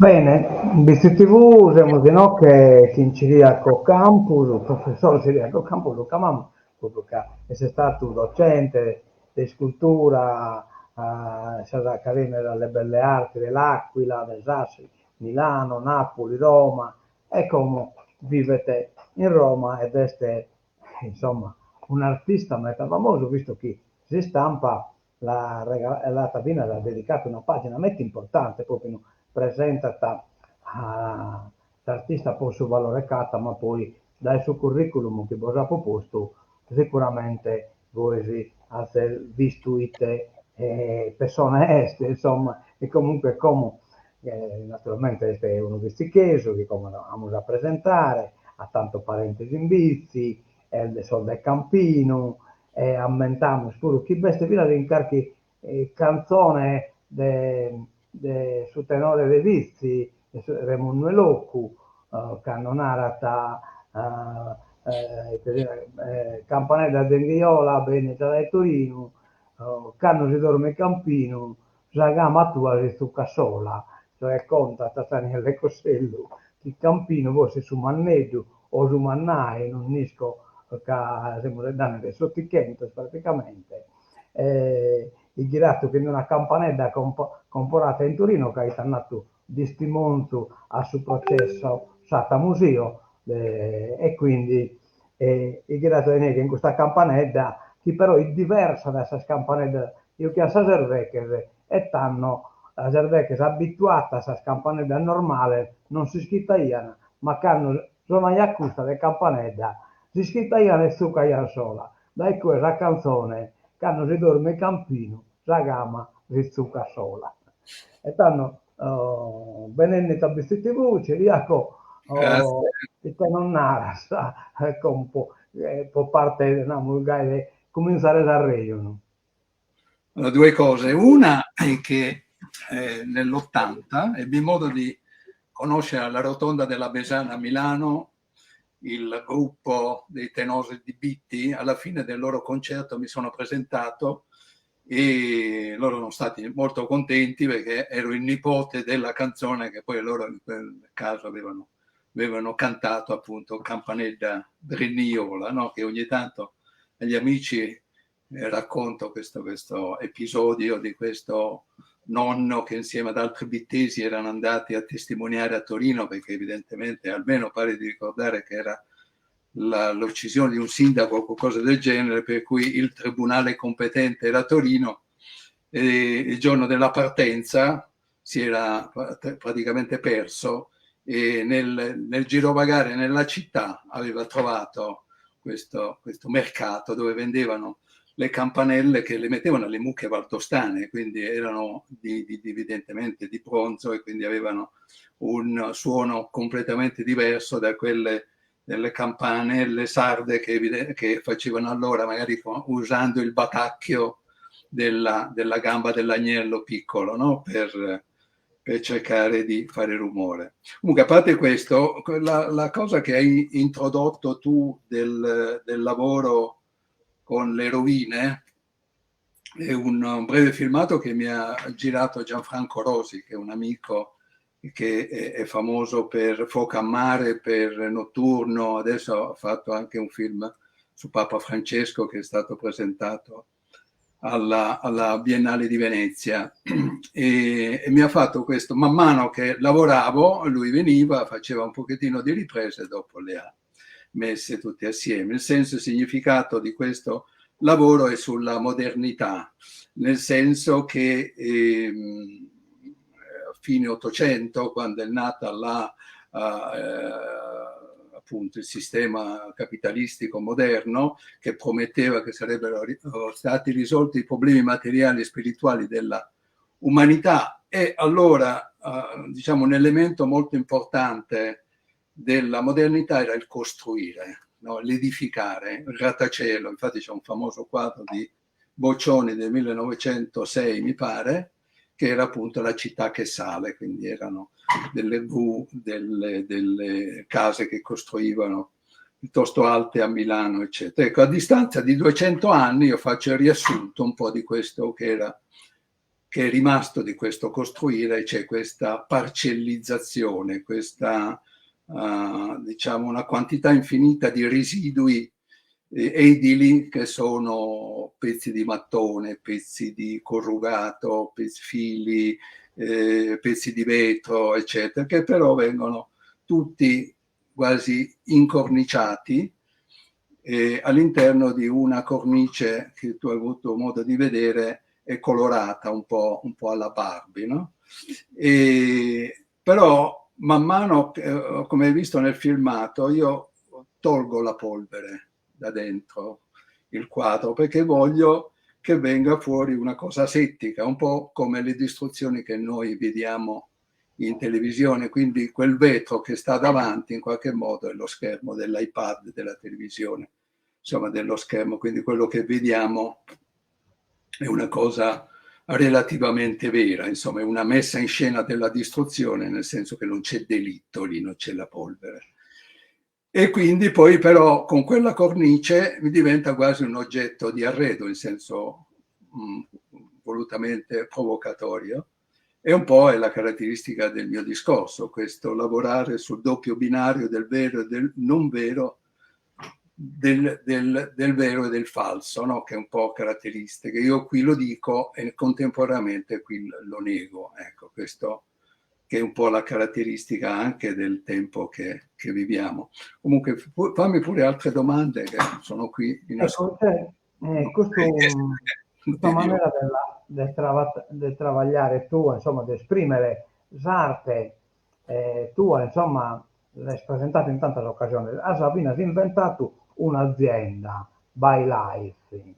Bene, in BitzTV semus inoghe chin Ciriaco Campu, professor Ciriaco Campu lu chamamus, propriu ca est istadu docente de iscultura a sas Accademias delle Belle Arti de L'Aquila, de Sassari, Milano, Napoli, Roma e como vivet in Roma ed est insomma un'artista meda famosu visto chi s'istampa l'at finas dedicadu una pagina meda importante, propriu presentat s'artista po su valore ch'at, ma poi dae su curriculum chi bos apo postu sicuramente Bois azes bistu ite pessone est, insomma, e comunque como naturalmente est unu bitzichesu chi como amus a presentare, at tantos parentes in Bitzi, est de sos de Campinu, e ammentamus puru chi b'est finas in carchi cantzone de de su tenore de Bitzi, Remunnu 'e Locu, cando narat Campanedda Dringhiola bennida dae Torinu, cando si dormit Campinu sa cama tua si tzucat sola, cioè contat Tanielle Cossellu chi Campinu fossit su manneddu o su mannai, non nd'isco ca semus faeddende de s'Otighentos praticamente, e ghiratu chin una campanedda comporata in Torino ca it andatu distimonzu a su processo Satta Musio e quindi it ghiratu inoghe chin custa campanedda chi però it diversa dae sas campaneddas chi juchian sas erveches e tando sas erveches abituatas a sas campaneddas normales non s'ischitaian ma cando sonaiat custa de campanedda s'ischitaian e tzucaian sola Dae cue sa cantzone Cando si dormit Campinu sa cama si tzucat sola. E tando benennida a BitzTV Ciriaco ite nos naras como po parte namus gai de cumintzare s'arrejonu. Allora, due cose. Una è che eh, nell'80 ebbi modo di conoscere alla Rotonda della Besana a Milano il gruppo dei Tenores di Bitti, alla fine del loro concerto mi sono presentato e loro sono stati molto contenti perché ero il nipote della canzone che poi loro in quel caso avevano, avevano cantato appunto Campanedda Drinniola, no? che ogni tanto agli amici. Racconto questo, questo episodio di questo nonno che insieme ad altri bittesi erano andati a testimoniare a Torino perché evidentemente, almeno pare di ricordare che era l'uccisione di un sindaco o qualcosa del genere, per cui il tribunale competente era Torino e il giorno della partenza si era praticamente perso e nel, nel girovagare nella città aveva trovato questo, questo mercato dove vendevano le campanelle che le mettevano alle mucche valdostane, quindi erano di, di, evidentemente di bronzo e quindi avevano un suono completamente diverso da quelle delle campanelle sarde che, che facevano allora, magari con, usando il batacchio della, della gamba dell'agnello piccolo, no? per, per cercare di fare rumore. Comunque, a parte questo, la, la cosa che hai introdotto tu del, del lavoro con le rovine è un, un breve filmato che mi ha girato Gianfranco Rosi, che è un amico che è, è famoso per Fuocoammare, per Notturno, adesso ha fatto anche un film su Papa Francesco che è stato presentato alla, alla Biennale di Venezia e, e, mi ha fatto questo, man mano che lavoravo lui veniva, faceva un pochettino di riprese e dopo le ha messe tutte assieme. Il senso e significato di questo lavoro è sulla modernità, nel senso che eh, a fine Ottocento, quando è nata la, eh, appunto il sistema capitalistico moderno che prometteva che sarebbero stati risolti i problemi materiali e spirituali della umanità e allora eh, diciamo un elemento molto importante della modernità era il costruire, no? l'edificare, il grattacielo. Infatti c'è un famoso quadro di Boccioni del 1906, mi pare, che era appunto la città che sale, quindi erano delle V, delle, delle case che costruivano piuttosto alte a Milano, eccetera. Ecco, a distanza di 200 anni io faccio il riassunto un po' di questo che era che è rimasto di questo costruire, c'è questa parcellizzazione, questa uh, diciamo una quantità infinita di residui eh, edili che sono pezzi di mattone, pezzi di corrugato, pezzi, fili, eh, pezzi di vetro, eccetera, che però vengono tutti quasi incorniciati eh, all'interno di una cornice che tu hai avuto modo di vedere è colorata un po', un po' alla Barbie, no? E, però man mano, eh, come hai visto nel filmato, io tolgo la polvere da dentro il quadro perché voglio che venga fuori una cosa asettica, un po' come le distruzioni che noi vediamo in televisione, quindi quel vetro che sta davanti in qualche modo è lo schermo dell'iPad, della televisione, insomma dello schermo, quindi quello che vediamo è una cosa relativamente vera, insomma è una messa in scena della distruzione, nel senso che non c'è delitto lì, non c'è la polvere. E quindi poi però con quella cornice mi diventa quasi un oggetto di arredo, in senso mh, mm, volutamente provocatorio. E un po' è la caratteristica del mio discorso, questo lavorare sul doppio binario del vero e del non vero, del, del, del vero e del falso, no? che è un po' caratteristica. Io qui lo dico e contemporaneamente qui lo nego. Ecco, questo che è un po' la caratteristica anche del tempo che, che viviamo. Comunque, fammi pure altre domande che sono qui in ecco, ascolto. Eh, questo, questa maniera della, de, trava, de travagliare tua, insomma, de esprimere s'arte eh, tua, insomma, l'hai presentata in tantas ocasiones, as finas inventadu un'azienda, By Life,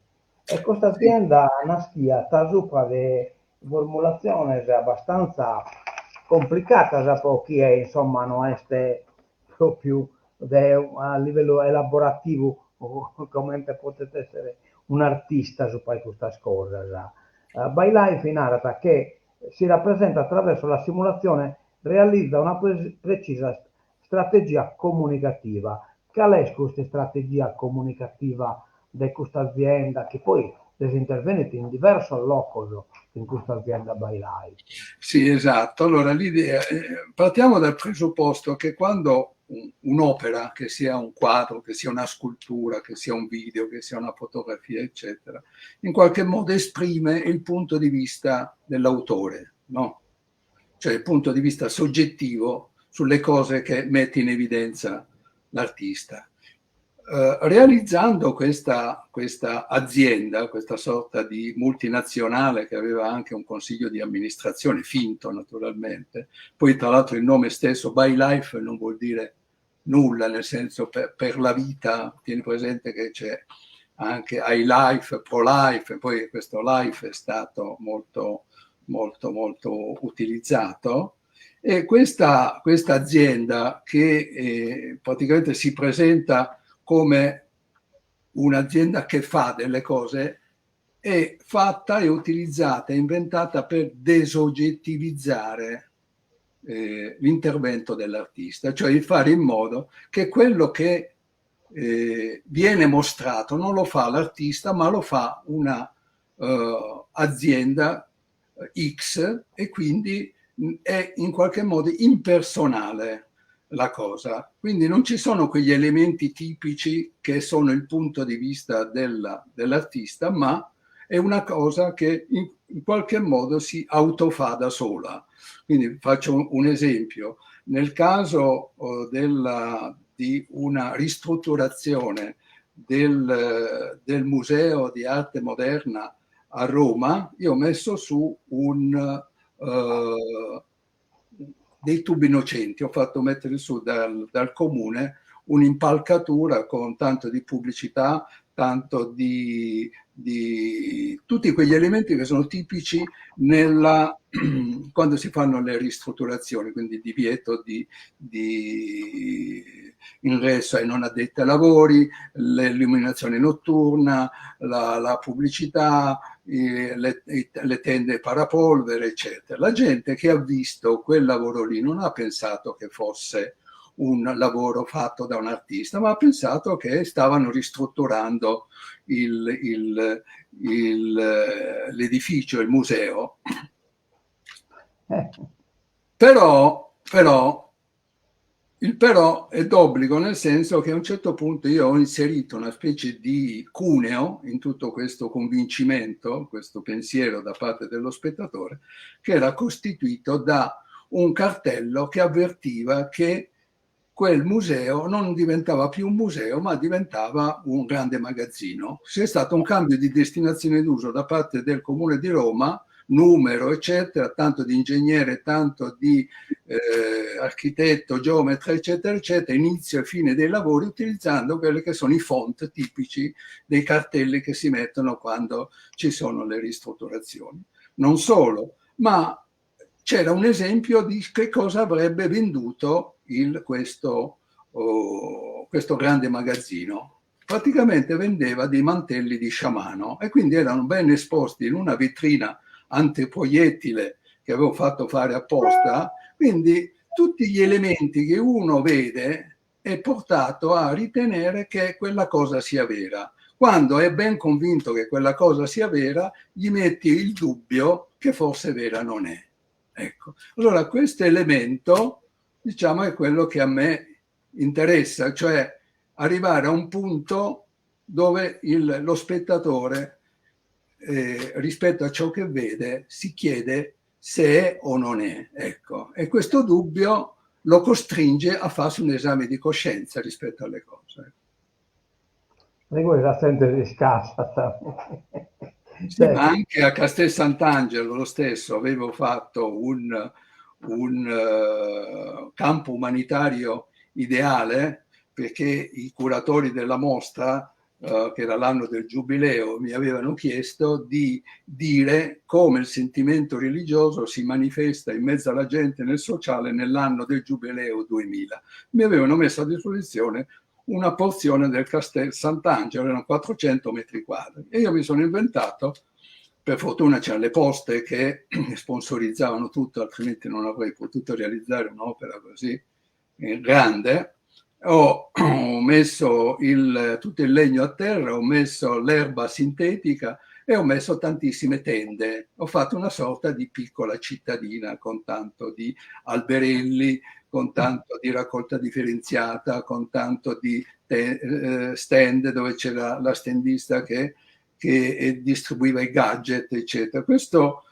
e custa azienda naschiat subra de formulatziones abbastanza complicadas pro chie insomma no est pròpiu de a livellu elaborativu comente podet èssere un'artista subra 'e custas cosas. By Life narat che si rappresenta attraverso la simulazione realiza una precisa strategia comunicativa. Cale est custa istrategia comunicativa de custa azienda chi poi ses intervènnidu in diversos locos in custa azienda By Life? Sì, esatto. Allora l'idea, eh, partiamo dal presupposto che quando un'opera, che sia un quadro, che sia una scultura, che sia un video, che sia una fotografia, eccetera, in qualche modo esprime il punto di vista dell'autore, no? Cioè il punto di vista soggettivo sulle cose che mette in evidenza l'artista. Realizzando questa azienda, questa sorta di multinazionale che aveva anche un consiglio di amministrazione, finto naturalmente, poi tra l'altro il nome stesso By Life non vuol dire nulla, nel senso per la vita, tieni presente che c'è anche I Life, Pro Life, e poi questo Life è stato molto, molto, molto utilizzato. E questa azienda che praticamente si presenta come un'azienda che fa delle cose, è fatta e utilizzata e inventata per desoggettivizzare l'intervento dell'artista, cioè fare in modo che quello che viene mostrato non lo fa l'artista, ma lo fa una azienda X e quindi è in qualche modo impersonale la cosa. Quindi non ci sono quegli elementi tipici che sono il punto di vista dell'artista, ma è una cosa che in qualche modo si autofà da sola. Quindi faccio un esempio. Nel caso di una ristrutturazione del Museo di Arte Moderna a Roma, io ho messo su dei tubi innocenti, ho fatto mettere su dal comune un'impalcatura con tanto di pubblicità, tanto di tutti quegli elementi che sono tipici quando si fanno le ristrutturazioni, quindi divieto di ingresso ai non addetti ai lavori, l'illuminazione notturna, la pubblicità, le tende parapolvere, eccetera. La gente che ha visto quel lavoro lì non ha pensato che fosse un lavoro fatto da un artista, ma ha pensato che stavano ristrutturando l'edificio, il museo. Però, il però è d'obbligo, nel senso che a un certo punto io ho inserito una specie di cuneo in tutto questo convincimento, questo pensiero da parte dello spettatore, che era costituito da un cartello che avvertiva che quel museo non diventava più un museo, ma diventava un grande magazzino. C'è stato un cambio di destinazione d'uso da parte del Comune di Roma, numero, eccetera, tanto di ingegnere, tanto di architetto, geometra, eccetera, eccetera, inizio e fine dei lavori utilizzando quelli che sono i font tipici dei cartelli che si mettono quando ci sono le ristrutturazioni. Non solo, ma c'era un esempio di che cosa avrebbe venduto questo grande magazzino. Praticamente vendeva dei mantelli di sciamano e quindi erano ben esposti in una vetrina antiproiettile che avevo fatto fare apposta. Quindi tutti gli elementi che uno vede è portato a ritenere che quella cosa sia vera. Quando è ben convinto che quella cosa sia vera, gli metti il dubbio che forse vera non è. Ecco. Allora questo elemento, diciamo, è quello che a me interessa, cioè arrivare a un punto dove lo spettatore, rispetto a ciò che vede, si chiede se è o non è. Ecco. E questo dubbio lo costringe a farsi un esame di coscienza rispetto alle cose. E la gente si scassa. Sì, ma anche a Castel Sant'Angelo lo stesso, avevo fatto un campo umanitario ideale perché i curatori della mostra, che era l'anno del giubileo, mi avevano chiesto di dire come il sentimento religioso si manifesta in mezzo alla gente nel sociale nell'anno del giubileo 2000. Mi avevano messo a disposizione una porzione del Castel Sant'Angelo, erano 400 metri quadri, e io mi sono inventato, per fortuna c'erano le poste che sponsorizzavano tutto, altrimenti non avrei potuto realizzare un'opera così grande. Ho messo tutto il legno a terra, ho messo l'erba sintetica e ho messo tantissime tende. Ho fatto una sorta di piccola cittadina con tanto di alberelli, con tanto di raccolta differenziata, con tanto di stand dove c'era la standista che distribuiva i gadget, eccetera. Questo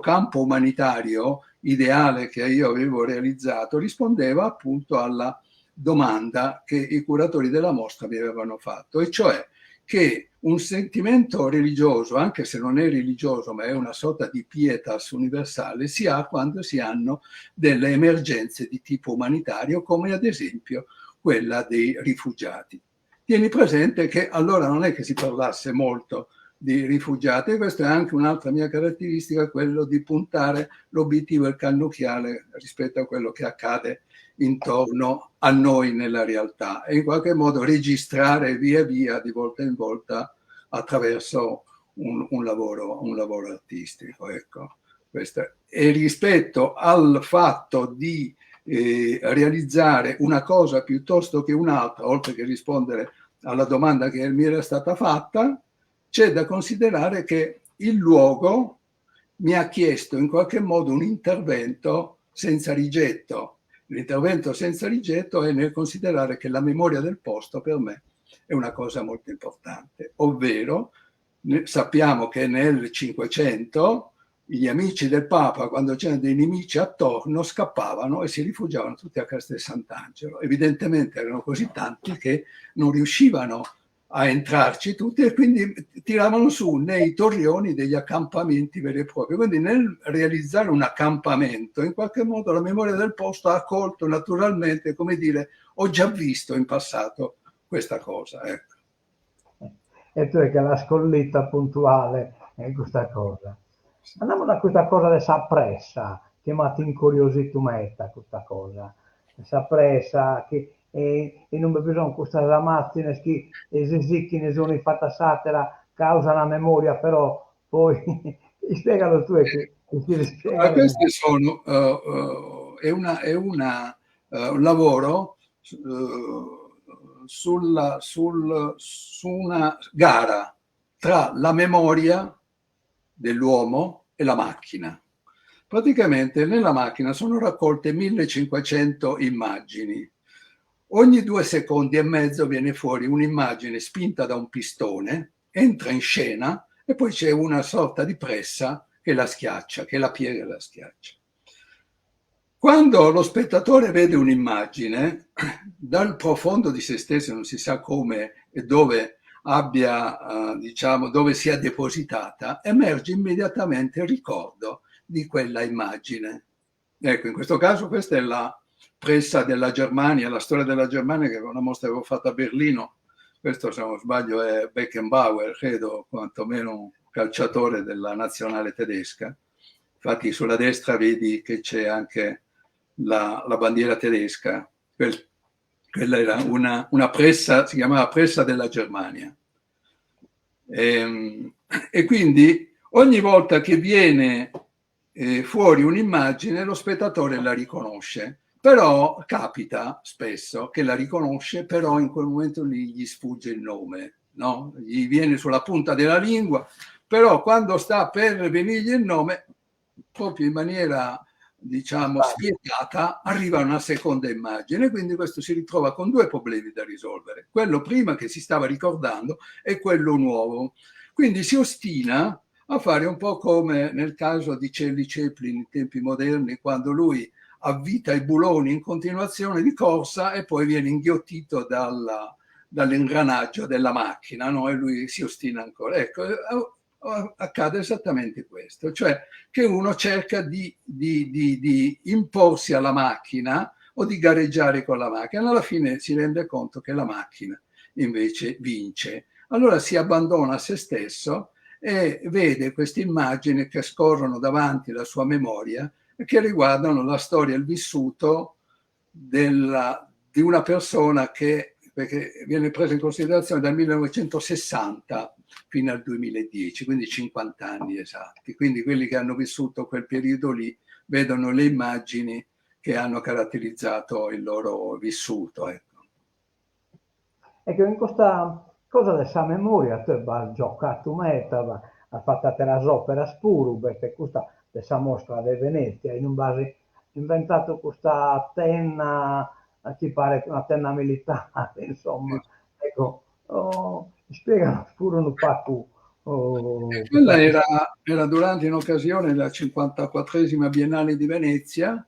campo umanitario ideale che io avevo realizzato rispondeva appunto alla domanda che i curatori della mostra mi avevano fatto, e cioè che un sentimento religioso, anche se non è religioso, ma è una sorta di pietas universale, si ha quando si hanno delle emergenze di tipo umanitario, come ad esempio quella dei rifugiati. Tieni presente che allora non è che si parlasse molto di rifugiati, e questa è anche un'altra mia caratteristica, quello di puntare l'obiettivo e il cannocchiale rispetto a quello che accade intorno a noi nella realtà, e in qualche modo registrare via via, di volta in volta, attraverso un lavoro artistico. Ecco, questo. E rispetto al fatto di realizzare una cosa piuttosto che un'altra, oltre che rispondere alla domanda che mi era stata fatta, c'è da considerare che il luogo mi ha chiesto in qualche modo un intervento senza rigetto. L'intervento senza rigetto è nel considerare che la memoria del posto per me è una cosa molto importante, ovvero sappiamo che nel Cinquecento gli amici del Papa, quando c'erano dei nemici attorno, scappavano e si rifugiavano tutti a Castel Sant'Angelo. Evidentemente erano così tanti che non riuscivano a entrarci tutti e quindi tiravano su nei torrioni degli accampamenti veri e propri. Quindi nel realizzare un accampamento, in qualche modo la memoria del posto ha accolto naturalmente, come dire, ho già visto in passato questa cosa. Ecco. E tu è che la scollita puntuale è questa cosa. Andiamo da questa cosa della pressa, che mi ha incuriosito meta questa cosa. Sa pressa che e non bisogna questa macchina che se che ne sono fatta satera causa la memoria, però poi spiegalo tu e che ti rispiega. Ma questi sono è una, è una un lavoro sulla, sul, su una gara tra la memoria dell'uomo e la macchina. Praticamente nella macchina sono raccolte 1500 immagini. Ogni 2 secondi e mezzo viene fuori un'immagine spinta da un pistone, entra in scena e poi c'è una sorta di pressa che la schiaccia, che la piega e la schiaccia. Quando lo spettatore vede un'immagine, dal profondo di se stesso, non si sa come e dove abbia diciamo, dove sia depositata, emerge immediatamente il ricordo di quella immagine. Ecco, in questo caso questa è la pressa della Germania, la storia della Germania, che è una mostra che avevo fatto a Berlino. Questo, se non sbaglio, è Beckenbauer, credo, quantomeno un calciatore della nazionale tedesca. Infatti sulla destra vedi che c'è anche la bandiera tedesca. Quella era una pressa, si chiamava pressa della Germania. E quindi ogni volta che viene fuori un'immagine, lo spettatore la riconosce. Però capita spesso che la riconosce, però in quel momento lì gli sfugge il nome, no? Gli viene sulla punta della lingua, però quando sta per venirgli il nome, proprio in maniera, diciamo, spietata, arriva una seconda immagine, quindi questo si ritrova con 2 problemi da risolvere, quello prima che si stava ricordando e quello nuovo. Quindi si ostina a fare un po' come nel caso di Charlie Chaplin in tempi moderni, quando lui avvita i buloni in continuazione di corsa e poi viene inghiottito dall'ingranaggio della macchina, no? E lui si ostina ancora. Ecco, accade esattamente questo, cioè che uno cerca di imporsi alla macchina o di gareggiare con la macchina, alla fine si rende conto che la macchina invece vince. Allora si abbandona a se stesso e vede queste immagini che scorrono davanti alla sua memoria e che riguardano la storia, il vissuto di una persona che, perché viene presa in considerazione dal 1960 fino al 2010, quindi 50 anni esatti. Quindi quelli che hanno vissuto quel periodo lì vedono le immagini che hanno caratterizzato il loro vissuto. Ecco. Ecco, in questa cosa della memoria, tu hai giocato meta, hai fatto te la opera spuru, perché questa della mostra di Venezia, in un base inventadu custa tenda chi paret una tenda militare, insomma, ecco, ispieganos puru unu pagu. Quella era, era durante in occasione della 54esima Biennale di Venezia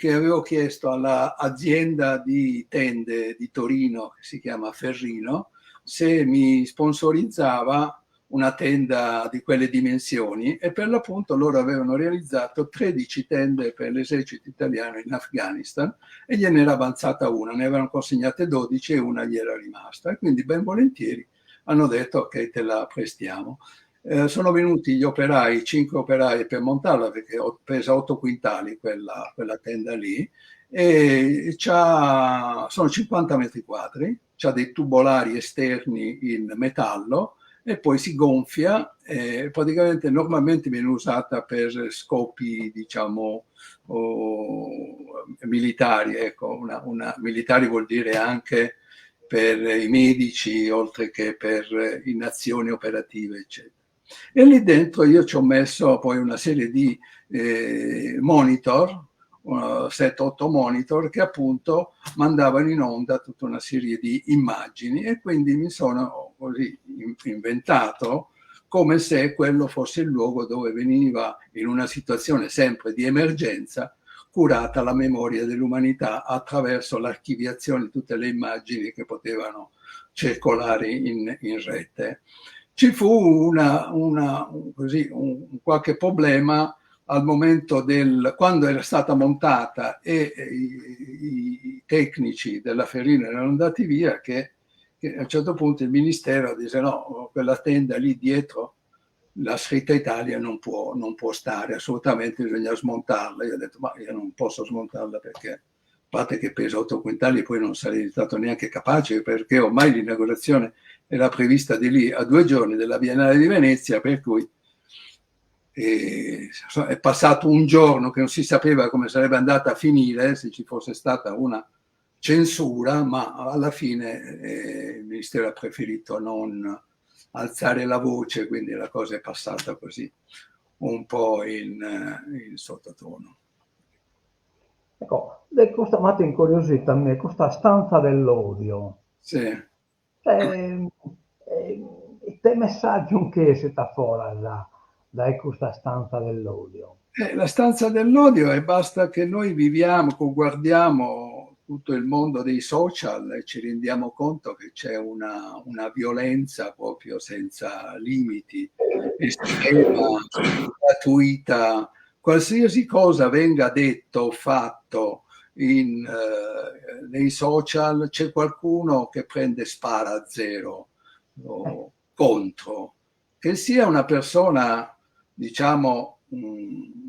che avevo chiesto all'azienda di tende di Torino, che si chiama Ferrino, se mi sponsorizzava una tenda di quelle dimensioni e per l'appunto loro avevano realizzato 13 tende per l'esercito italiano in Afghanistan e gliene era avanzata una, ne avevano consegnate 12 e una gli era rimasta e quindi ben volentieri hanno detto ok te la prestiamo. Eh, sono venuti gli operai, cinque operai per montarla perché pesa 8 quintali quella, quella tenda lì e sono 50 metri quadri, c'ha dei tubolari esterni in metallo e poi si gonfia e praticamente normalmente viene usata per scopi diciamo oh, militari, ecco, una, una, militari vuol dire anche per i medici oltre che per in azioni operative eccetera. E lì dentro io ci ho messo poi una serie di eh, monitor, uh, 7-8 monitor che appunto mandavano in onda tutta una serie di immagini e quindi mi sono così inventato come se quello fosse il luogo dove veniva in una situazione sempre di emergenza curata la memoria dell'umanità attraverso l'archiviazione di tutte le immagini che potevano circolare in, in rete. Ci fu una, una, così, un, qualche problema al momento del, quando era stata montata e i, i tecnici della Ferrino erano andati via, che, che a un certo punto il ministero disse no, quella tenda lì dietro la scritta Italia non può, non può stare, assolutamente bisogna smontarla. Io ho detto ma io non posso smontarla perché a parte che pesa 8 quintali poi non sarei stato neanche capace perché ormai l'inaugurazione era prevista di lì a due giorni della Biennale di Venezia, per cui è passato un giorno che non si sapeva come sarebbe andata a finire se ci fosse stata una censura, ma alla fine eh, il Ministero ha preferito non alzare la voce, quindi la cosa è passata così un po' in, in sottotono. Ecco, de custa m'at incuriositu a mie, custa stanza dell'odio. Sì. Eh, eh, ite messàgiu nch'essit a foras dae custa stanza dell'odio? Eh, la stanza dell'odio è basta che noi viviamo, guardiamo tutto il mondo dei social e ci rendiamo conto che c'è una, una violenza proprio senza limiti, estrema, gratuita, qualsiasi cosa venga detto o fatto in, eh, nei social c'è qualcuno che prende spara a zero o contro, che sia una persona, diciamo, mh,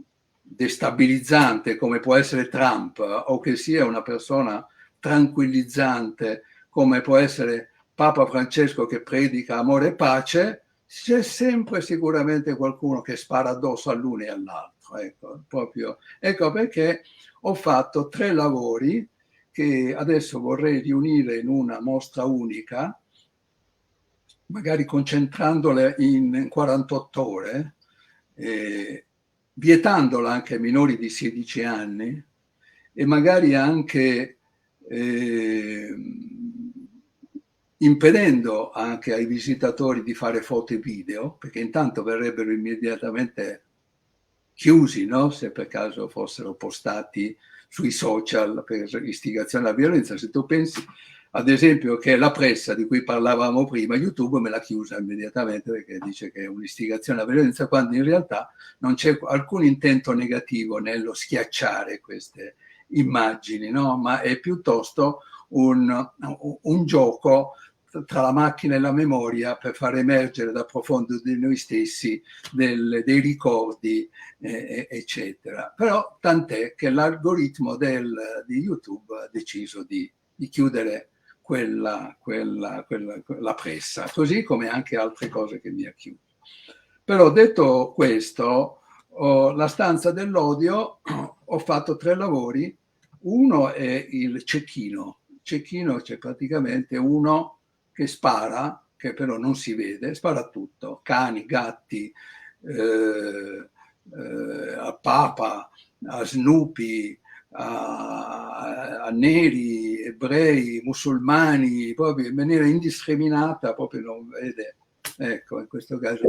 destabilizzante come può essere Trump o che sia una persona tranquillizzante come può essere Papa Francesco che predica amore e pace, c'è sempre sicuramente qualcuno che spara addosso all'uno e all'altro. Ecco, proprio. ecco perché ho fatto tre lavori che adesso vorrei riunire in una mostra unica, magari concentrandole in 48 ore, eh, vietandola anche ai minori di 16 anni e magari anche eh, impedendo anche ai visitatori di fare foto e video, perché intanto verrebbero immediatamente chiusi, no? se per caso fossero postati sui social per istigazione alla violenza. Se tu pensi, ad esempio, che la pressa di cui parlavamo prima, YouTube me l'ha chiusa immediatamente perché dice che è un'istigazione alla violenza, quando in realtà non c'è alcun intento negativo nello schiacciare queste immagini, no? ma è piuttosto un, un gioco tra la macchina e la memoria per far emergere da profondo di noi stessi del, dei ricordi, eh, eccetera. Però tant'è che l'algoritmo del, di YouTube ha deciso di, di chiudere quella, quella, quella, quella pressa, così come anche altre cose che mi ha chiuso. Però detto questo, oh, la stanza dell'odio, ho fatto tre lavori. Uno è il cecchino. Il cecchino c'è praticamente uno che spara, che però non si vede, spara tutto, cani, gatti, eh, eh, a Papa, a Snoopy, a, a neri, ebrei, musulmani, proprio in maniera indiscriminata, proprio non vede, ecco, in questo caso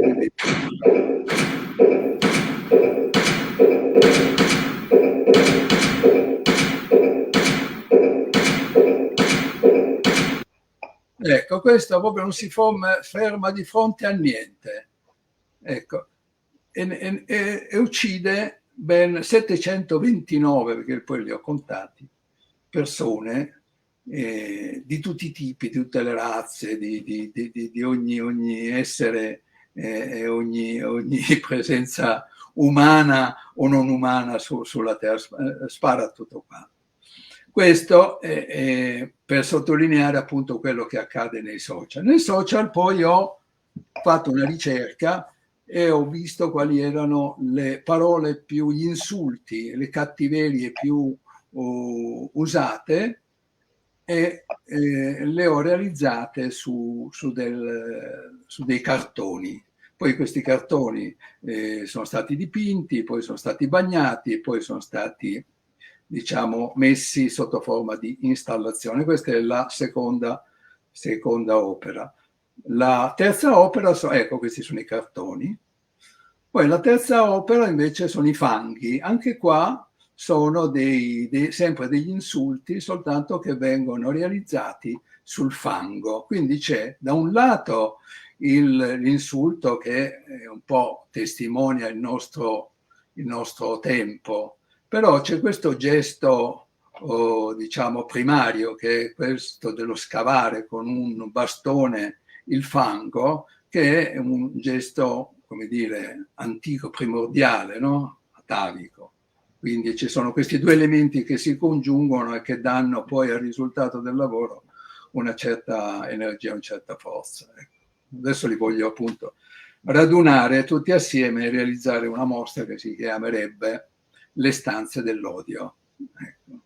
Ecco, questo proprio non si forma, ferma di fronte a niente. Ecco, e, e, e uccide ben 729, perché poi li ho contati, persone eh, di tutti i tipi, di tutte le razze, di, di, di, di ogni, ogni, essere eh, e ogni, ogni, presenza umana o non umana su, sulla Terra, spara tutto quanto. Questo è, è per sottolineare appunto quello che accade nei social. Nei social poi ho fatto una ricerca e ho visto quali erano le parole più, gli insulti, le cattiverie più uh, usate e eh, le ho realizzate su, su, del, su dei cartoni. Poi questi cartoni eh, sono stati dipinti, poi sono stati bagnati, poi sono stati diciamo, messi sotto forma di installazione. Questa è la seconda, seconda opera. La terza opera, ecco, questi sono i cartoni. Poi la terza opera invece sono i fanghi. Anche qua sono dei, dei, sempre degli insulti, soltanto che vengono realizzati sul fango. Quindi c'è da un lato il, l'insulto che un po' testimonia il nostro, il nostro tempo, però c'è questo gesto oh, diciamo primario che è questo dello scavare con un bastone il fango, che è un gesto, come dire, antico, primordiale, no? atavico. Quindi ci sono questi due elementi che si congiungono e che danno poi al risultato del lavoro una certa energia, una certa forza. Ecco. Adesso li voglio appunto radunare tutti assieme e realizzare una mostra che si chiamerebbe Le stanze dell'odio. Ecco.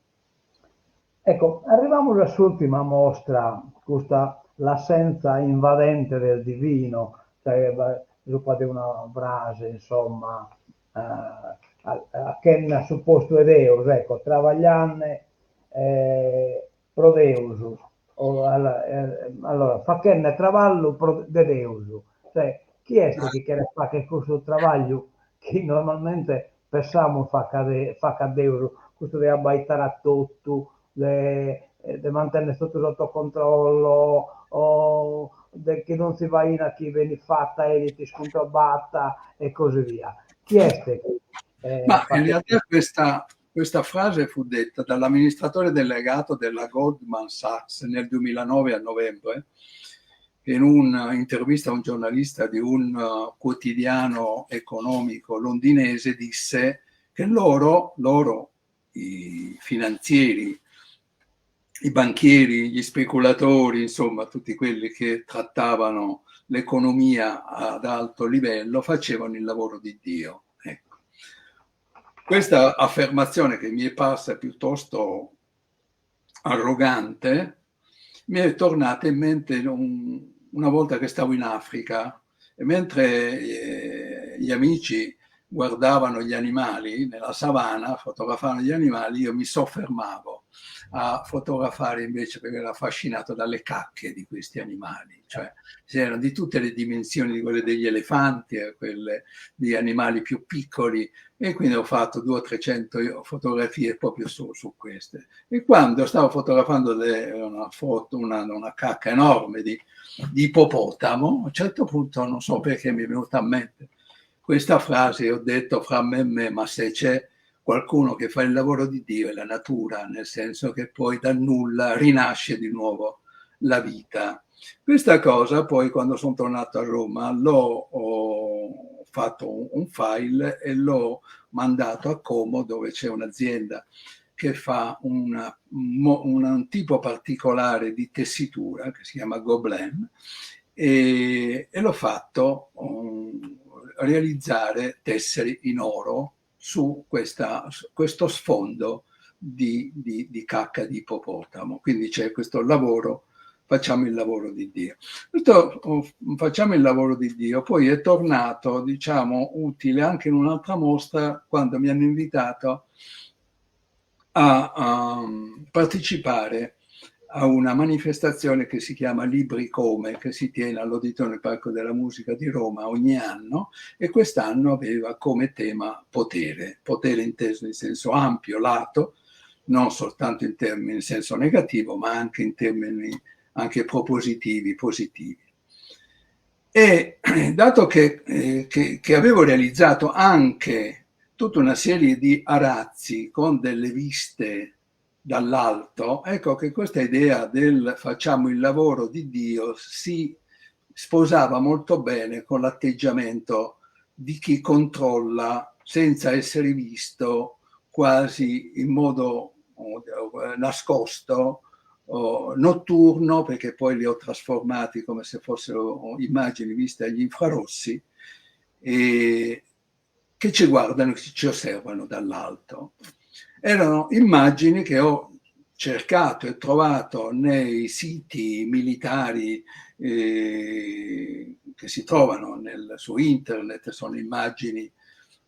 Ecco, arriviamo all'ultima mostra, questa l'assenza invadente del divino, cioè, de una frase, insomma, eh, a, a chena a su postu 'e Deus, ecco, trabagliande eh, pro Deus, o, alla, eh, allora, fachende traballu pro de Deus, cioè, chi est chi cheret fagher cussu trabagliu chi normalmente pensamus facat facat Deus, custu de abbaitare a totu, de de mantenner totu sotto controllo o de chi donzi faina chi benit fata 'enit iscuntrobata e così via. Chi est chi Ma in realtà questa, questa frase fu detta dall'amministratore delegato della Goldman Sachs nel 2009 a novembre, in un'intervista a un giornalista di un quotidiano economico londinese disse che loro, loro i finanzieri, i banchieri, gli speculatori, insomma tutti quelli che trattavano l'economia ad alto livello, facevano il lavoro di Dio. Ecco. Questa affermazione che mi è parsa piuttosto arrogante mi è tornata in mente un, una volta che stavo in Africa e mentre eh, gli amici guardavano gli animali nella savana, fotografavano gli animali, io mi soffermavo a fotografare invece perché ero affascinato dalle cacche di questi animali, cioè erano di tutte le dimensioni, di quelle degli elefanti a quelle di animali più piccoli e quindi ho fatto 200 o 300 fotografie proprio su, su queste. E quando stavo fotografando le, una foto, una, una cacca enorme di, di ippopotamo, a un certo punto non so perché mi è venuta a mente questa frase, ho detto fra me e me, ma se c'è qualcuno che fa il lavoro di Dio è la natura, nel senso che poi dal nulla rinasce di nuovo la vita. Questa cosa poi quando sono tornato a Roma l'ho ho fatto un file e l'ho mandato a Como dove c'è un'azienda che fa una, un, un tipo particolare di tessitura che si chiama Gobelin e, e l'ho fatto um, realizzare tessere in oro su, questa, su questo sfondo di, di, di cacca di ippopotamo. Quindi c'è questo lavoro, facciamo il lavoro di Dio. Questo oh, facciamo il lavoro di Dio, poi è tornato, diciamo, utile anche in un'altra mostra quando mi hanno invitato a partecipare a una manifestazione che si chiama Libri Come, che si tiene all'Auditorio del Parco della Musica di Roma ogni anno e quest'anno aveva come tema potere, potere inteso in senso ampio, lato, non soltanto in termini in senso negativo, ma anche in termini anche propositivi, positivi. E dato che, eh, che, che avevo realizzato anche tutta una serie di arazzi con delle viste dall'alto, ecco che questa idea del facciamo il lavoro di Dio si sposava molto bene con l'atteggiamento di chi controlla senza essere visto, quasi in modo nascosto, notturno, perché poi li ho trasformati come se fossero immagini viste agli infrarossi, e che ci guardano, che ci osservano dall'alto. Erano immagini che ho cercato e trovato nei siti militari eh, che si trovano nel, su internet, sono immagini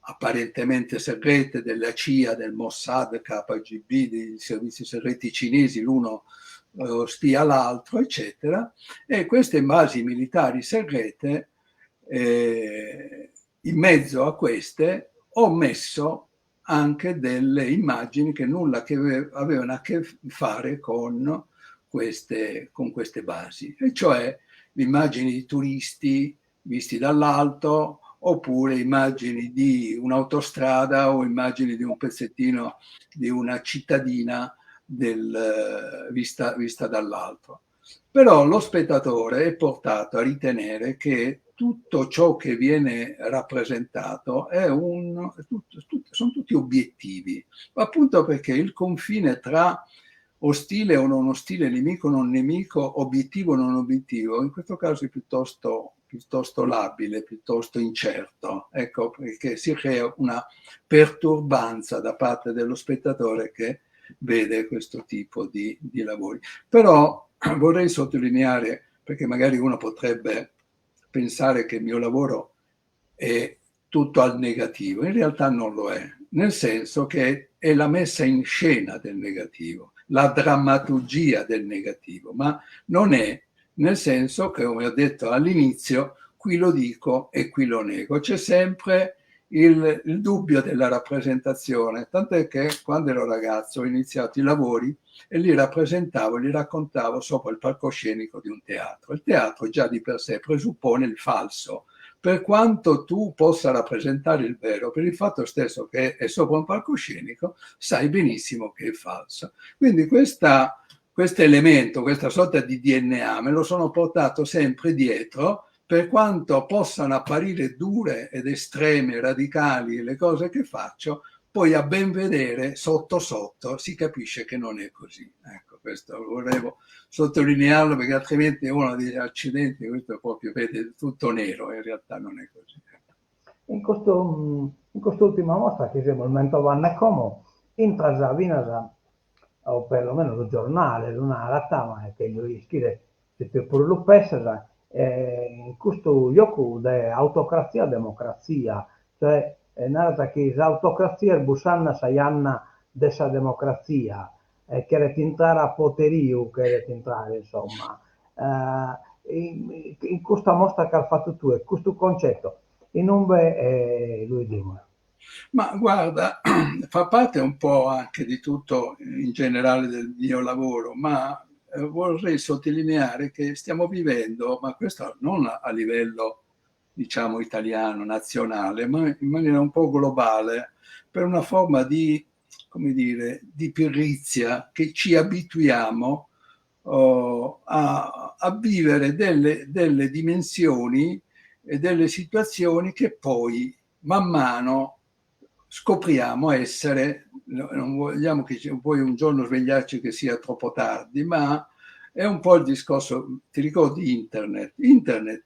apparentemente segrete della CIA, del Mossad, KGB, dei servizi segreti cinesi, l'uno eh, spia l'altro, eccetera. E queste basi militari segrete, eh, in mezzo a queste, ho messo anche delle immagini che nulla che avevano a che fare con queste, con queste basi, e cioè immagini di turisti visti dall'alto, oppure immagini di un'autostrada o immagini di un pezzettino di una cittadina del, vista, vista dall'alto. Però lo spettatore è portato a ritenere che tutto ciò che viene rappresentato è un, tutto, tutto, sono tutti obiettivi, appunto perché il confine tra ostile o non ostile, nemico o non nemico, obiettivo o non obiettivo, in questo caso è piuttosto, piuttosto labile, piuttosto incerto, ecco perché si crea una perturbanza da parte dello spettatore che vede questo tipo di, di lavori. Però vorrei sottolineare, perché magari uno potrebbe pensare che il mio lavoro è tutto al negativo, in realtà non lo è, nel senso che è la messa in scena del negativo, la drammaturgia del negativo, ma non è nel senso che, come ho detto all'inizio, qui lo dico e qui lo nego. C'è sempre il, il dubbio della rappresentazione, tant'è che quando ero ragazzo ho iniziato i lavori e li rappresentavo, li raccontavo sopra il palcoscenico di un teatro. Il teatro già di per sé presuppone il falso. Per quanto tu possa rappresentare il vero, per il fatto stesso che è sopra un palcoscenico, sai benissimo che è falso. Quindi questa, questo elemento, questa sorta di DNA, me lo sono portato sempre dietro per quanto possano apparire dure ed estreme, radicali le cose che faccio, poi a ben vedere sotto sotto si capisce che non è così. Ecco, questo volevo sottolinearlo perché altrimenti uno dice accidenti, questo è proprio vede tutto nero, in realtà non è così. In custu in cust'ultima mostra chi semus mentovande como, intras finas o perlomeno su giornale lu narat, ma est chèrgio ischire si tue puru lu pessas, in custu giocu de autocratzia democratzia, cioè narat chi s'autocratzia est bussande a sa janna de sa democratzia e cheret intrare a poteriu, cheret intrare insomma. In custa mostra chi as fatu tue, custu concetto inumbe lu 'idimus? Ma guarda, fa parte un po' anche di tutto in generale del mio lavoro, ma eh, vorrei sottolineare che stiamo vivendo, ma questo non a livello diciamo italiano, nazionale, ma in maniera un po' globale, per una forma di, come dire, di pirrizia che ci abituiamo oh, a, a vivere delle, delle dimensioni e delle situazioni che poi man mano scopriamo essere, non vogliamo che poi un giorno svegliarci che sia troppo tardi, ma è un po' il discorso, ti ricordi internet? Internet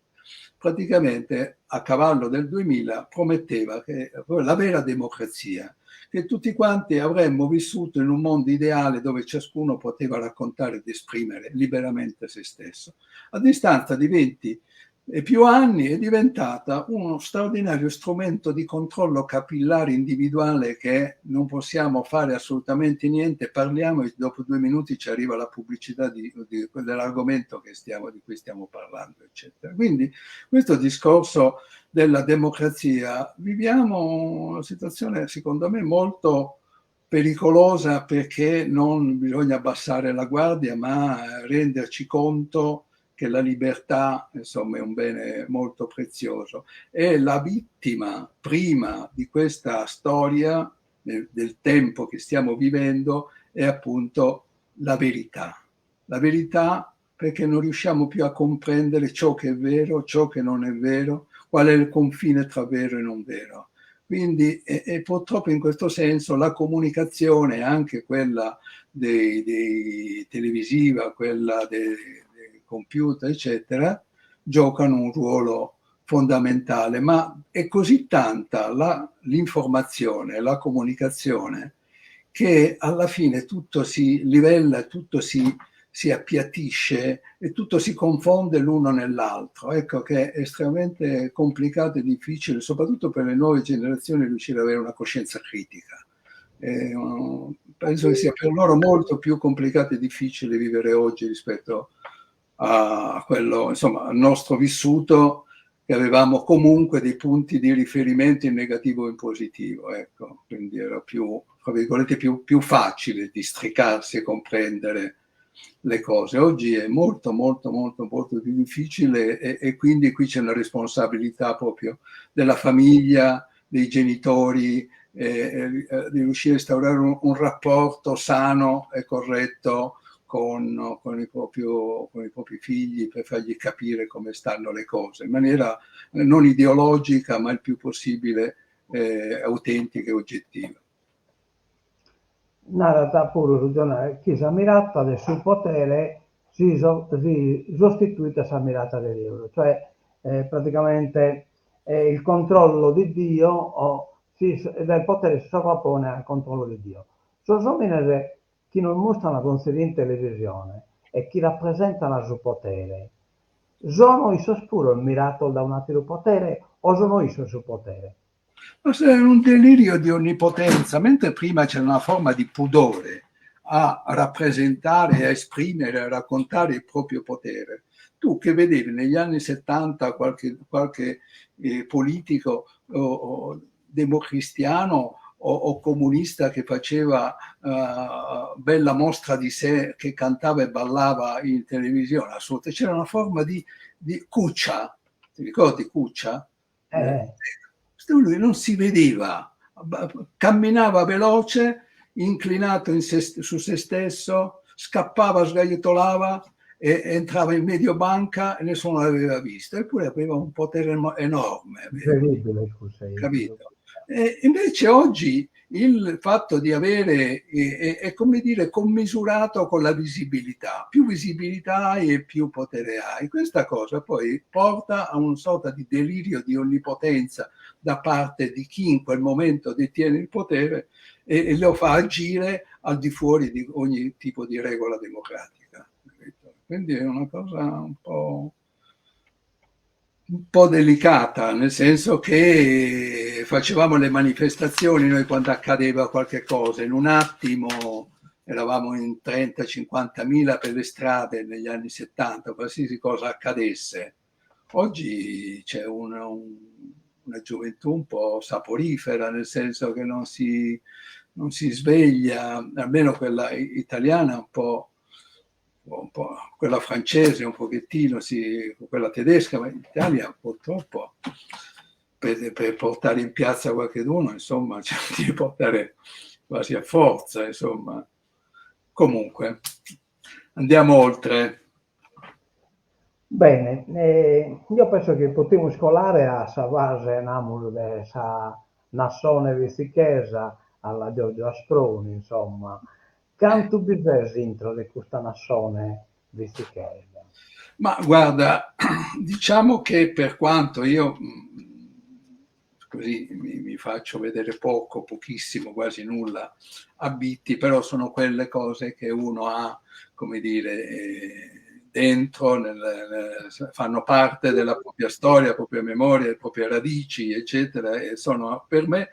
praticamente a cavallo del 2000 prometteva che la vera democrazia, che tutti quanti avremmo vissuto in un mondo ideale dove ciascuno poteva raccontare ed esprimere liberamente se stesso. A distanza di 20, e più anni è diventata uno straordinario strumento di controllo capillare individuale che non possiamo fare assolutamente niente, parliamo e dopo 2 minuti ci arriva la pubblicità dell'argomento di cui stiamo parlando, eccetera. Quindi questo discorso della democrazia, viviamo una situazione secondo me molto pericolosa perché non bisogna abbassare la guardia, ma renderci conto che la libertà, insomma, è un bene molto prezioso. E la vittima prima di questa storia, del tempo che stiamo vivendo, è appunto la verità. La verità perché non riusciamo più a comprendere ciò che è vero, ciò che non è vero, qual è il confine tra vero e non vero. Quindi, e purtroppo in questo senso la comunicazione, anche quella dei televisiva, quella dei computer, eccetera, giocano un ruolo fondamentale, ma è così tanta l'informazione, la comunicazione, che alla fine tutto si livella, tutto si appiattisce e tutto si confonde l'uno nell'altro. Ecco che è estremamente complicato e difficile, soprattutto per le nuove generazioni, riuscire ad avere una coscienza critica. Penso che sia per loro molto più complicato e difficile vivere oggi rispetto a quello, insomma, al nostro vissuto, che avevamo comunque dei punti di riferimento in negativo o in positivo, ecco. Quindi era più, tra virgolette, più facile districarsi e comprendere le cose. Oggi è molto, molto, molto, molto più difficile e quindi qui c'è una responsabilità proprio della famiglia, dei genitori, di riuscire a instaurare un rapporto sano e corretto con i propri figli per fargli capire come stanno le cose, in maniera non ideologica, ma il più possibile autentica e oggettiva. Narat puru su giornale chi sa mirata de su potere si sostituit a sa mirata de Deus, cioè praticamente il controllo di Dio o si, del potere si sovrappone al controllo di Dio. Sos omines chi nos mustran donzi die in televisione e chi rapresentan su potere, sono issos puru mirados dae un'ateru potere o sono issos su potere? Ma è un delirio di onnipotenza, mentre prima c'era una forma di pudore a rappresentare, a esprimere, a raccontare il proprio potere. Tu che vedevi negli anni 70 qualche politico o democristiano o comunista che faceva bella mostra di sé, che cantava e ballava in televisione, assolutamente. C'era una forma di Cuccia, ti ricordi Cuccia? Eh. Lui non si vedeva, camminava veloce, inclinato su se stesso, scappava, sgaietolava e entrava in Mediobanca e nessuno l'aveva visto, eppure aveva un potere enorme. Incredibile, scusa. Capito? E invece oggi il fatto di avere è come dire commisurato con la visibilità. Più visibilità hai e più potere hai. Questa cosa poi porta a una sorta di delirio di onnipotenza da parte di chi in quel momento detiene il potere e lo fa agire al di fuori di ogni tipo di regola democratica. Quindi è una cosa un po' delicata, nel senso che facevamo le manifestazioni noi quando accadeva qualche cosa, in un attimo eravamo in 30-50 mila per le strade negli anni 70, qualsiasi cosa accadesse. Oggi c'è una gioventù un po' soporifera, nel senso che non si sveglia, almeno quella italiana un po', quella francese un pochettino, sì, quella tedesca, ma in Italia purtroppo per portare in piazza qualcheduno, insomma, cioè, devi portare quasi a forza, insomma. Comunque, andiamo oltre. Bene, io penso che potimus colare a sa fase, namus, de sa nassone bitzichesa alla Giorgio Asproni, insomma. Cantu bi ses intro de custa nassone bitzichesa? Ma guarda, diciamo che per quanto io così mi faccio vedere poco, pochissimo, quasi nulla a Bitti, però sono quelle cose che uno ha, come dire, dentro, nel, fanno parte della propria storia, propria memoria, le proprie radici, eccetera, e sono per me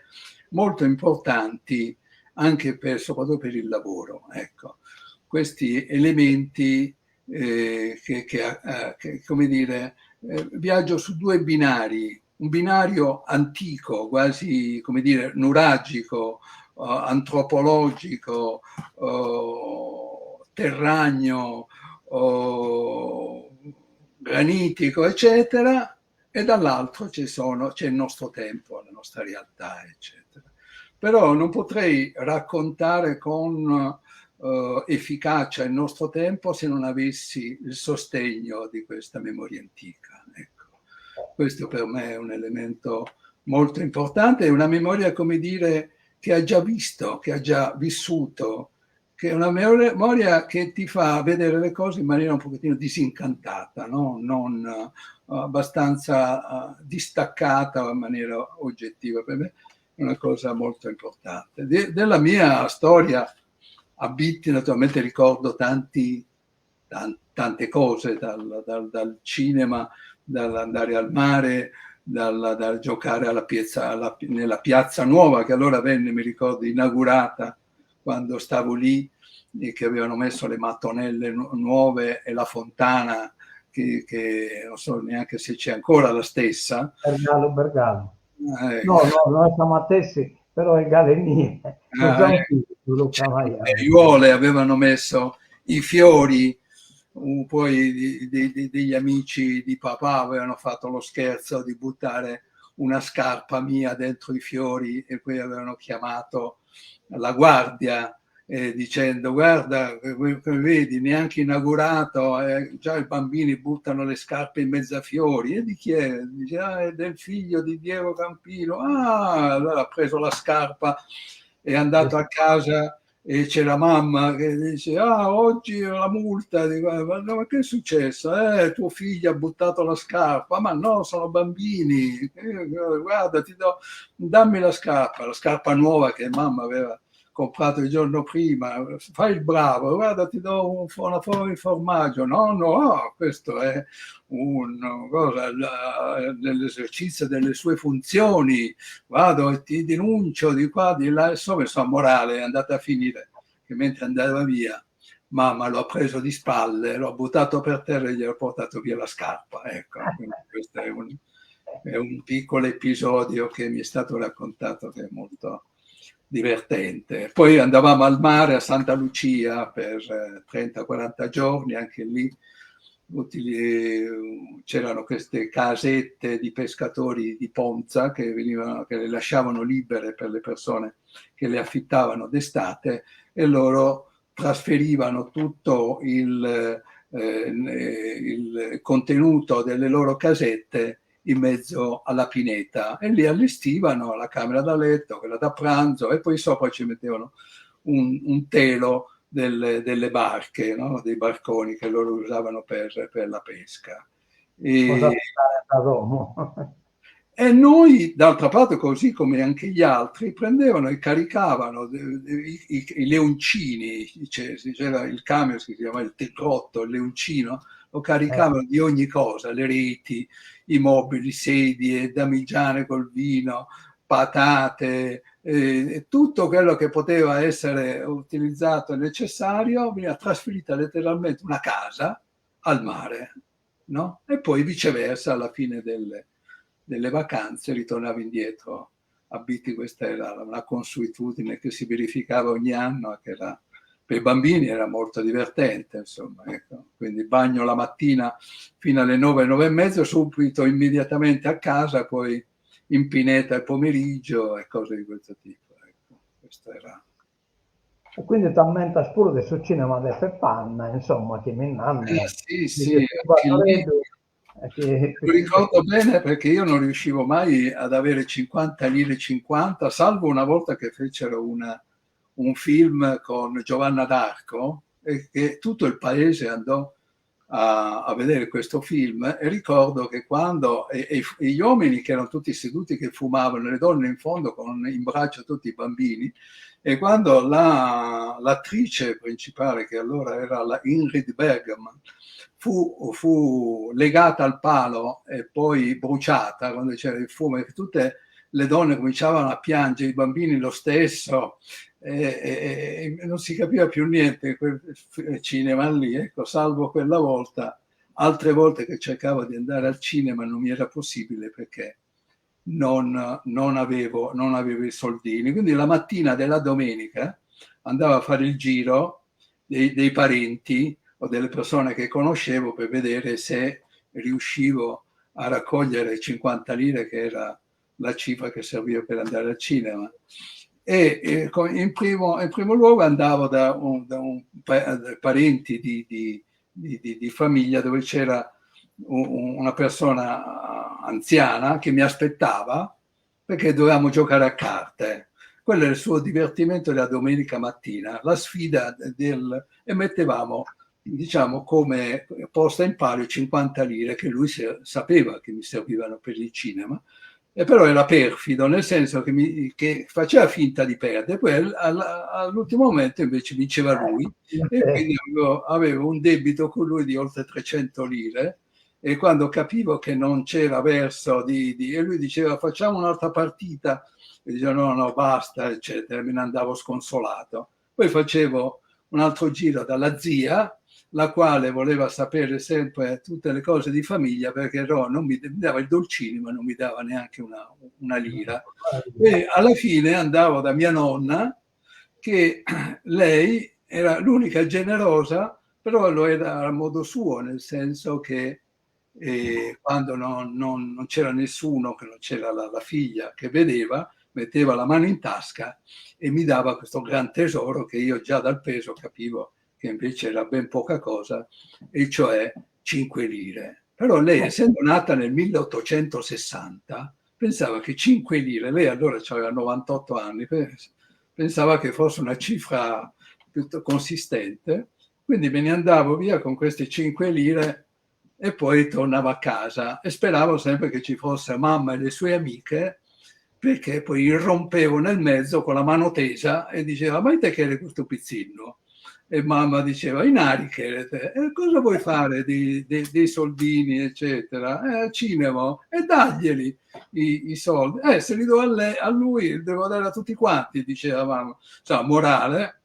molto importanti anche per, soprattutto per il lavoro. Ecco, questi elementi che, come dire, viaggio su due binari, un binario antico, quasi, come dire, nuragico, antropologico, terragno, granitico, eccetera, e dall'altro c'è il nostro tempo, la nostra realtà, eccetera. Però non potrei raccontare con efficacia il nostro tempo se non avessi il sostegno di questa memoria antica. Ecco. Questo per me è un elemento molto importante, è una memoria, come dire, che ha già visto, che ha già vissuto, che è una memoria che ti fa vedere le cose in maniera un pochettino disincantata, no? Non abbastanza distaccata in maniera oggettiva. Per me è una cosa molto importante. Della mia storia a Bitti naturalmente ricordo tante cose, dal cinema, dall'andare al mare, dal giocare nella piazza nuova che allora venne, mi ricordo, inaugurata quando stavo lì, e che avevano messo le mattonelle nuove e la fontana che non so neanche se c'è ancora la stessa. Bergalo, Bergalo. No, no, no, siamo attesi, però è Galenie. Ah, le aiuole avevano messo i fiori, poi degli amici di papà avevano fatto lo scherzo di buttare una scarpa mia dentro i fiori e poi avevano chiamato la guardia dicendo guarda, come vedi, neanche inaugurato, già i bambini buttano le scarpe in mezzo a fiori. E di chi è? Dice, ah, è del figlio di Diego Campino. Ah, allora ha preso la scarpa, è andato a casa e c'è la mamma che dice, ah, oggi la multa. Dico, ma, no, ma che è successo? Tuo figlio ha buttato la scarpa. Ma no, sono bambini. Guarda, dammi la scarpa, la scarpa nuova che mamma aveva comprato il giorno prima, fai il bravo, guarda, ti do una forma di formaggio. No, no, questo è un cosa, nell'esercizio delle sue funzioni, vado e ti denuncio di qua, di là, insomma, insomma, morale è andata a finire che mentre andava via, mamma lo ha preso di spalle, lo ha buttato per terra e gli ha portato via la scarpa. Ecco, quindi questo è un piccolo episodio che mi è stato raccontato che è molto divertente. Poi andavamo al mare a Santa Lucia per 30-40 giorni, anche lì c'erano queste casette di pescatori di Ponza che le lasciavano libere per le persone che le affittavano d'estate e loro trasferivano tutto il contenuto delle loro casette in mezzo alla pineta e lì allestivano la camera da letto, quella da pranzo e poi sopra ci mettevano un telo delle barche, no? Dei barconi che loro usavano per la pesca. Cosa fare da domo? E noi, d'altra parte, così come anche gli altri, prendevano e caricavano i leoncini, c'era il camion che si chiamava il Tigrotto, il leoncino, lo caricavano di ogni cosa, le reti, i mobili, sedie, damigiane col vino, patate, tutto quello che poteva essere utilizzato e necessario, veniva trasferita letteralmente una casa al mare, no? E poi viceversa, alla fine delle vacanze ritornava indietro a Bitti. Questa era una consuetudine che si verificava ogni anno, che era, per i bambini era molto divertente, insomma, ecco. Quindi bagno la mattina fino alle 9, 9 e mezzo, subito immediatamente a casa, poi in pineta il pomeriggio e cose di questo tipo. Ecco. Questo era. E quindi ti ammenta pure del suo cinema di Peppanna, insomma, che mi nanni. Sì, sì, anche lì. Che Lo ricordo bene perché io non riuscivo mai ad avere 50 lire 50, salvo una volta che fecero un film con Giovanna d'Arco e che tutto il paese andò a, a vedere questo film e ricordo che quando e, e, e gli uomini che erano tutti seduti che fumavano, le donne in fondo con in braccio tutti i bambini, e quando la, l'attrice principale, che allora era la Ingrid Bergman, fu, fu legata al palo e poi bruciata quando c'era il fumo, che tutte le donne cominciavano a piangere, i bambini lo stesso, e, e, e non si capiva più niente in quel cinema lì, ecco, salvo quella volta, altre volte che cercavo di andare al cinema non mi era possibile perché non, non, avevo, non avevo i soldini. Quindi la mattina della domenica andavo a fare il giro dei, dei parenti o delle persone che conoscevo per vedere se riuscivo a raccogliere 50 lire, che era la cifra che serviva per andare al cinema. E, e in, primo, in primo luogo andavo da un, da un parenti di, di, di, di famiglia dove c'era un, una persona anziana che mi aspettava perché dovevamo giocare a carte. Quello era il suo divertimento della domenica mattina, la sfida del... e mettevamo, diciamo, come posta in palio 50 lire che lui sapeva che mi servivano per il cinema, e però era perfido, nel senso che, mi, che faceva finta di perdere, poi all'ultimo momento invece vinceva lui e quindi avevo, avevo un debito con lui di oltre 300 lire e quando capivo che non c'era verso di, di, e lui diceva facciamo un'altra partita e dicevo no no basta eccetera, me ne andavo sconsolato. Poi facevo un altro giro dalla zia, la quale voleva sapere sempre tutte le cose di famiglia perché no, non mi, mi dava i dolcini ma non mi dava neanche una, una lira. E alla fine andavo da mia nonna che lei era l'unica generosa, però lo era a modo suo, nel senso che eh, quando non, non, non c'era nessuno, che non c'era la, la figlia che vedeva, metteva la mano in tasca e mi dava questo gran tesoro che io già dal peso capivo che invece era ben poca cosa, e cioè 5 lire. Però lei, essendo nata nel 1860, pensava che 5 lire, lei allora aveva 98 anni, pensava che fosse una cifra piuttosto consistente, quindi me ne andavo via con queste 5 lire e poi tornavo a casa e speravo sempre che ci fosse mamma e le sue amiche perché poi irrompevo nel mezzo con la mano tesa e diceva ma te che questo pizzino? E mamma diceva inari che e cosa vuoi fare di, di, dei soldini eccetera? Eh, cinema e daglieli i, i soldi. Eh, se li do a, lei, a lui li devo dare a tutti quanti diceva mamma. Insomma, morale,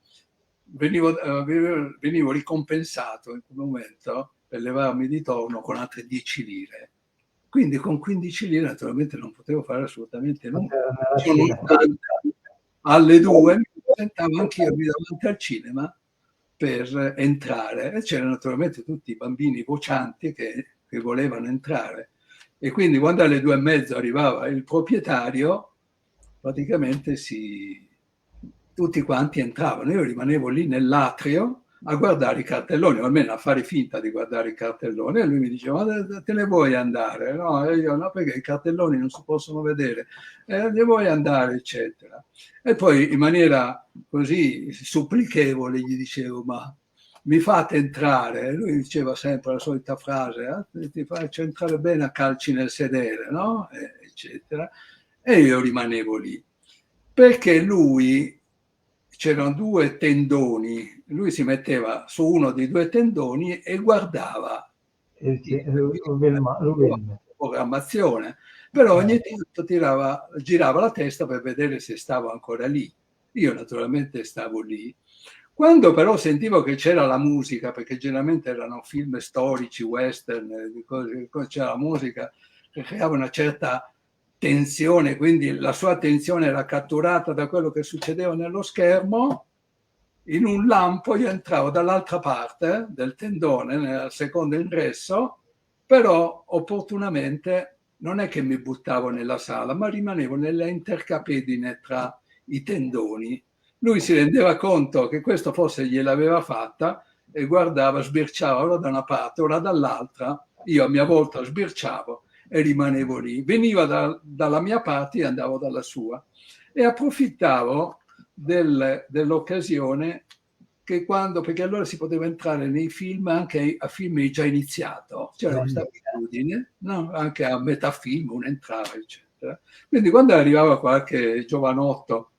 venivo, eh, venivo ricompensato in quel momento per levarmi di torno con altre 10 lire. Quindi con 15 lire naturalmente non potevo fare assolutamente nulla. Alle 2 mi presentavo anch'io lì davanti al cinema per entrare e c'erano naturalmente tutti i bambini vocianti che, che volevano entrare. E quindi quando alle 2:30 arrivava il proprietario, praticamente si, tutti quanti entravano. Io rimanevo lì nell'atrio a guardare i cartelloni, o almeno a fare finta di guardare i cartelloni. E lui mi diceva, ma te ne vuoi andare? No, e io no, perché i cartelloni non si possono vedere. Eh, ne vuoi andare, eccetera. E poi in maniera così supplichevole gli dicevo, ma mi fate entrare? E lui diceva sempre la solita frase, eh, ti faccio entrare bene a calci nel sedere, no? E, eccetera. E io rimanevo lì, perché lui c'erano due tendoni, lui si metteva su uno dei due tendoni e guardava la programmazione, però ogni tanto tirava, girava la testa per vedere se stavo ancora lì. Io naturalmente stavo lì. Quando però sentivo che c'era la musica, perché generalmente erano film storici, western, c'era la musica che creava una certa tensione, quindi la sua attenzione era catturata da quello che succedeva nello schermo, in un lampo io entravo dall'altra parte del tendone, nel secondo ingresso, però opportunamente non è che mi buttavo nella sala, ma rimanevo nella intercapedine tra i tendoni. Lui si rendeva conto che questo forse gliel'aveva fatta e guardava, sbirciava ora da una parte, ora dall'altra. Io a mia volta sbirciavo e rimanevo lì. Veniva da, dalla mia parte e andavo dalla sua. E approfittavo del, dell'occasione che quando, perché allora si poteva entrare nei film anche a film già iniziato, c'era questa abitudine, no? Anche a metà film uno entrava, eccetera. Quindi quando arrivava qualche giovanotto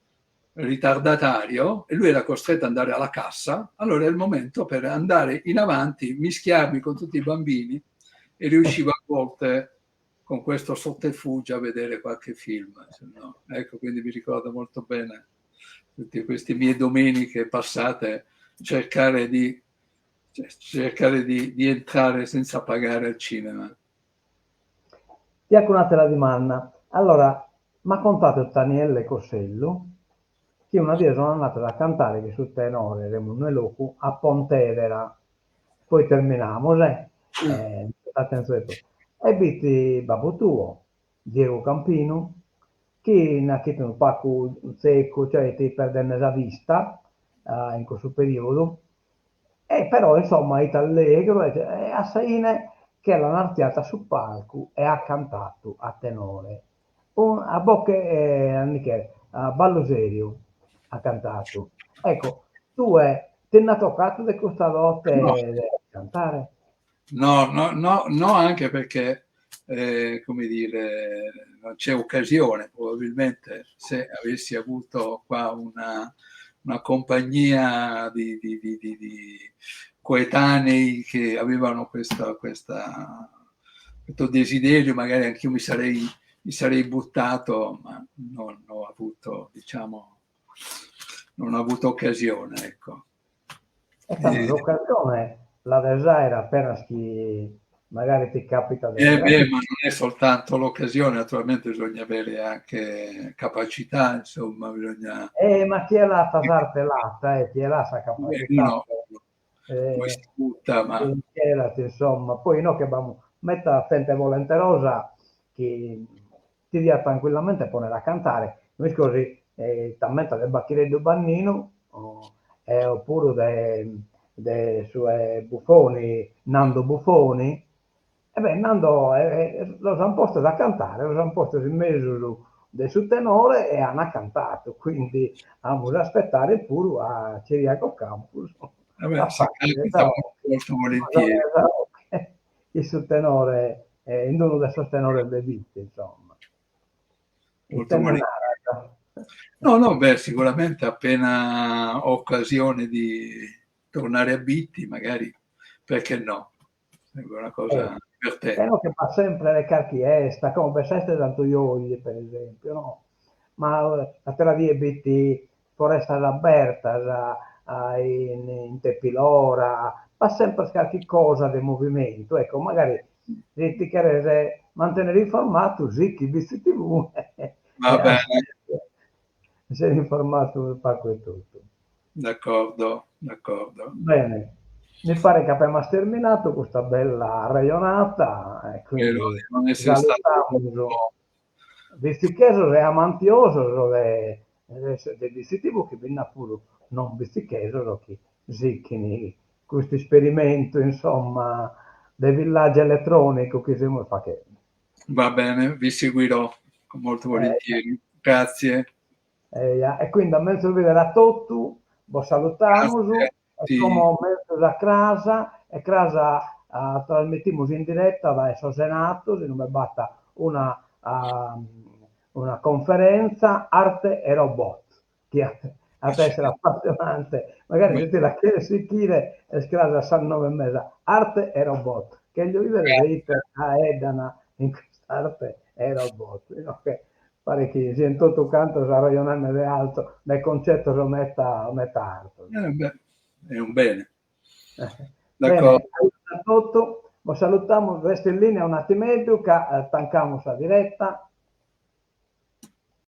ritardatario e lui era costretto ad andare alla cassa, allora era il momento per andare in avanti, mischiarmi con tutti i bambini e riuscivo a volte con questo sotterfugio a vedere qualche film. No. Ecco, quindi mi ricordo molto bene tutte queste mie domeniche passate cercare di, cercare di, di entrare senza pagare al cinema. Ti aco un'àtera dimanda. Allora, m'at contadu Tanielle Cossellu chi una die sono andados a cantare chin su tenore Remunnu 'e Locu a Pontedera, poi terminamus eh, e b'it babbu tuo, Diegu Campinu, chi nachi fit unu pacu tzecu, cioè fit perdende sa vista in cussu periodu, e però insomma it allegru e a sa ine che l'an artziadu a su palcu e at cantadu a tenore, a boche a ballu seriu at cantadu. Ecco, tue ti nd'at tocadu de custa dote de cantare? No, no, no, no, anche perché, eh, come dire, non c'è occasione, probabilmente se avessi avuto qua una, una compagnia di, di, di, di coetanei che avevano questa, questa, questo desiderio, magari anch'io mi sarei, mi sarei buttato, ma non ho avuto, diciamo, non ho avuto occasione, ecco. E tando l'occasione la des aer apenas chi magari ti capitat de Eh beh, ma non è soltanto l'occasione, naturalmente bisogna avere anche capacità, insomma, bisogna... Eh, ma chie l'at s'arte l'at, eh, chie l'at sa capacità. No, poi si butta, ma... Chie insomma, poi inoghe b'amus meta zente volenterosa chi ti diat tranquillamente ponnere a cantare, no isco si t'ammentas de Bachireddu Banninu e oppuru de de su 'e Buffoni, Nando Buffoni, e beh Nando los an postos a cantare, los an postos in mesu de su tenore e an cantadu, quindi amus a aspettare puru a Ciriaco Campus a faghere sa 'oche in su tenore, in unu de sos tenores de Bitti, insomma. Molto volentieri. No, no, beh, sicuramente appena ho occasione di tornare a Bitti, magari, perché no? Sembra una cosa eh, divertente. Però che fa sempre carchi esta, como b'est sa 'esta 'e Santu Juogli, per esempio, no? Ma àtera die b'it Forestas Abertas, in in Tepilora, b'at sempre carchi cosa de movimentu, ecco, magari si ti cheres mantennere informatu, sichi Bitzi TV Va bene. Ses informatu unu pacu 'e totu. D'accordo, d'accordo. Bene, mi paret chi apemas terminatu custa bella arrejonata e quindi non essere salutamus bitzichesos e amantiosos de de Bitzi TV chi bi nd'at puru non bitzichesos chi sichin custu isperimentu insomma de villaggiu eletronicu chi semus faghende. Va bene, vi seguirò molto volentieri. Grazie. Eja, e quindi a menzus bidere a totu, bos salutamus e como menzus a cras, e cras trasmitimus in diretta dae sos Enattos inube b'at una una conferenza Arte e Robot, chi at a essere appassionante, magari si ti la cheres sichire est cras a sas noe e mesa, Arte e Robot, cherjo bidere de ite faeddan in cust'Arte e Robot, inoghe paret chi sian totu cantos arrejonende de alto, de concetos meta meta artos. Eh beh, è un bene. Bene, a totu, bos salutamus, resta in linea un'attimeddu ca tancamus sa diretta.